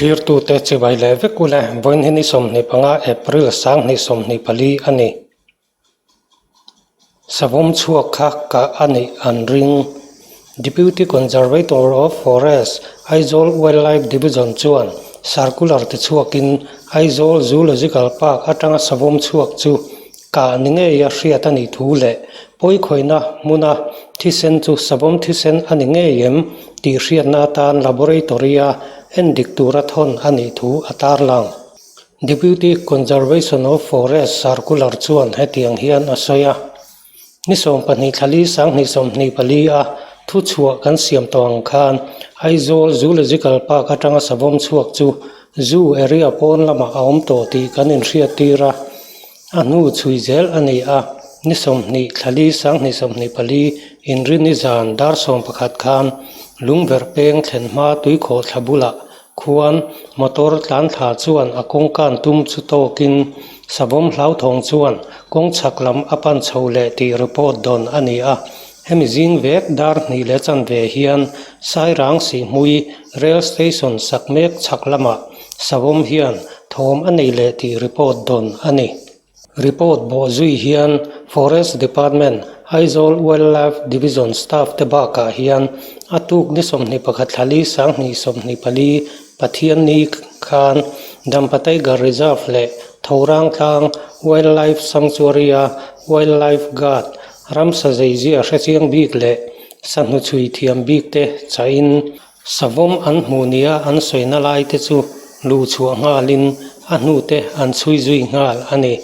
Thlirtute chibai leh vek ule vawiin ni 25 April 2024 a ni. Savawm chhuak kha kah a nih an ring. Deputy Conservator of Forest, Aizawl Wildlife Division chuan circular ti chhuakin Aizawl Zoological Park atanga savawm chhuak chu Kah ni ngeia hriat a nih thu leh pawikhawihna hmuna thisen chu savawm thisen a ni ngei em tih hriatna atan laboratory-a endik tura thawn a nih thu a tarlang. Deputy Conservation of Forest Circular chuan hetiang hian a sawi a, Ni 12 thlali 2024 a thuchhuah kan siam tawh ang khan Aizawl Zoological Park atanga savawm chhuak chu Zoo area pawn lamah a awm tawh tih kan inhriattir a. A hnu chhui zel a ni a, ni 20 thlali 2024 inrini zan dar 11 khan Lungverh peng thlen hma tuikhawh thla bulah khuan motor tlan thla chuan a kawngkan tum chu tawkin savawm hlauthawng chuan kawng chhak lam a pan chho leh tih report dawn a ni a. Hemi zing vek dar hnih leh chanve hian Sairang Sihhmui Rail Station sak mek chhak lamah Savawm hian thawm a nei leh tih report dawn a ni. Report bawh zui hian Forest Department, Aizawl Wildlife Division staff te bakah hian a tuk ni 21 thlali 2024 Pathianni khan Dampa Tiger Reserve leh Thorang Tlang Wildlife Sanctuary-a Wildlife Guard ramsa zeizia hrechiang bik leh sahnu chhui thiam bik te chahin Savawm an hmuh nia an sawina lai te chu luh chhuah nghalin a hnu te an chhui zui nghal a ni.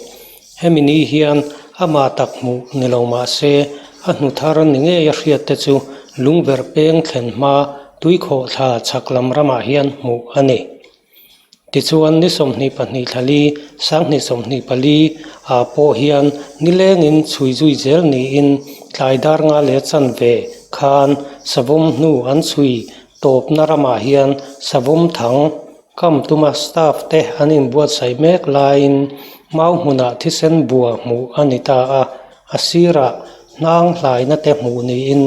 Hemi ni hian amah tak hmuh ni lo mah se a hnu thar ni ngei a hriat te chu lungverh peng thlen hma tuikhawh thla chhak lam ramah hian hmuh a ni. Tichuan ni 22 thlali 2024 ah pawh hian nilengin chhui zui zel niin tlai dar nga leh chanve khan savawm hnu an chhui tawpna ramah hian savawm thang kam tuma staff te an inbuatsaih mek laiin mau hmunah thisen bua hmuh a ni ta a, a sirah hnang hlaina te hmuh niin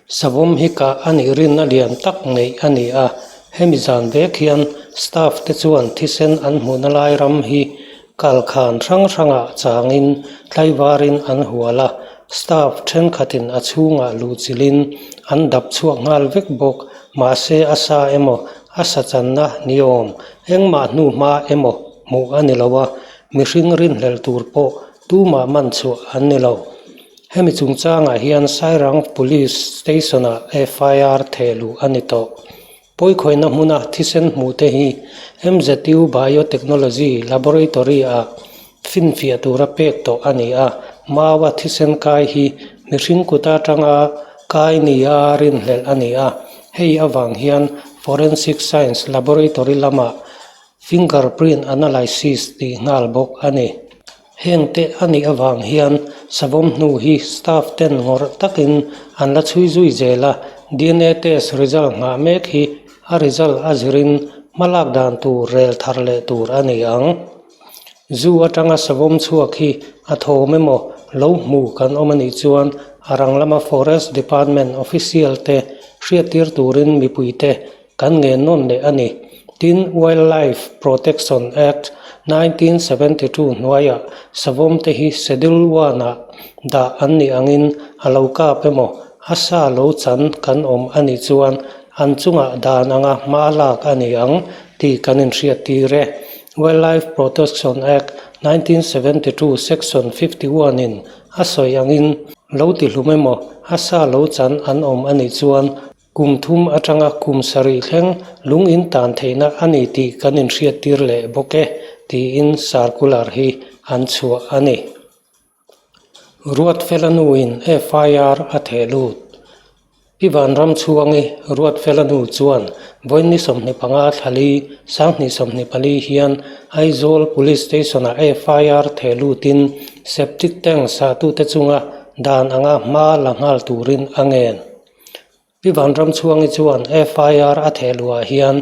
Savawm hi kah a nih rinna lian tak neih a ni a, hemi zan vek hian staff te chuan thisen an hmuhna lai ram hi kalkhan hrang hrangah changin tlaivarin an hual a, staff thenkhatin a chhungah luhchilhin an dap chhuak nghal vek bawk, mahse a sa emaw a sa channa ni awm engmah hnu hma emaw hmuh a ni lo a, mihring rinhlelh tur pawh tumah man chhuah an ni lo. Hemi chungchangah hian Sairang Police Station-ah FIR thehluh a ni tawh. Pawikhawihna hmuna thisen hmuhte hi MZU Biotechnology Laboratory-ah finfiah tura pek tawh a ni a, Maua thisen kai hi mihring kut atanga kai nia rinhlelh a ni a, hei avang hian Forensic Science Laboratory lamah fingerprint analysis tih nghal bawk a ni. Heng te a nih avang hian savawm hnu hi staff ten ngawrh takin an la chhui zui zel a, dna test result nghah mek hi a result a zirin hmalak dan tur rel thar leh tur a ni ang. Zu atanga savawm chhuak hi a thawm emaw lo hmu kan awm a nih chuan a rang lama Forest Department official te hriattir turin mipuite Kan ngen nawn leh a ni. Tin, Wildlife Protection Act, 1972 hnuaiah savawm te hi Schedule One-ah dah an nih angin a lo kap emaw, a sa lo chan kan awm a nih chuan an chungah dan anga hma lak a ni ang tih kan inhriattir e. Wildlife Protection Act, 1972 Section 51 in a sawi angin lo tihlum emaw, a sa lo chan an awm a nih chuan Kum thum atanga kum sarih thleng lung in tan theihna a ni tih kan inhriattir leh bawk e, tiin circular hi an chhuah a ni. Ruatfela nuin FIR a theh lut. Pi Vanramchhuangi Ruatfela nu chuan vawiin ni 25 thlali 2024 hian Aizawl Police Station-ah FIR theh lutin septic tank sahtute chunga dan anga hma la nghal turin a ngen. Pi Vanramchhuangi chuan FIR a theh luhah hian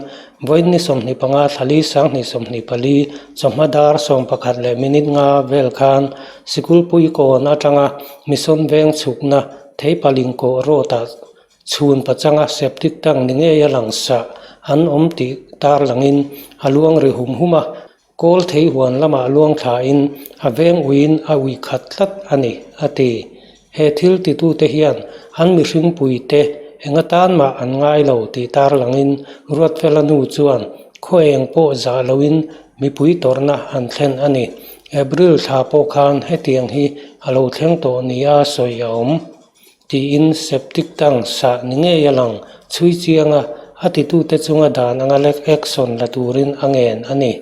vawiin ni 25 thlali 2024 chawhma dar 11 leh minute nga vel khan Sikulpui kawn atanga Mission Veng chhukna Theipaling kawh road-ah chhun pachanga septic tank ni ngei a lang sah. an awm tih tarlangin a luang ri hum hum a, kawl thei huan lamah luang thlain a veng uiin a ui khat tlat a ni, a ti. He thil titute hian an mihring puite eng atan mah an ngai lo tih tarlangin Ruatfela nu chuan khaw eng pawh zah loin mipui tawrhna an thlen a ni. April thla pawh khan hetiang hi a lo thleng tawh nia sawi a awm. Tiin septic tank sah ni ngei a lang chhui chiang a, a titute chunga dan anga lek action la turin a ngen a ni.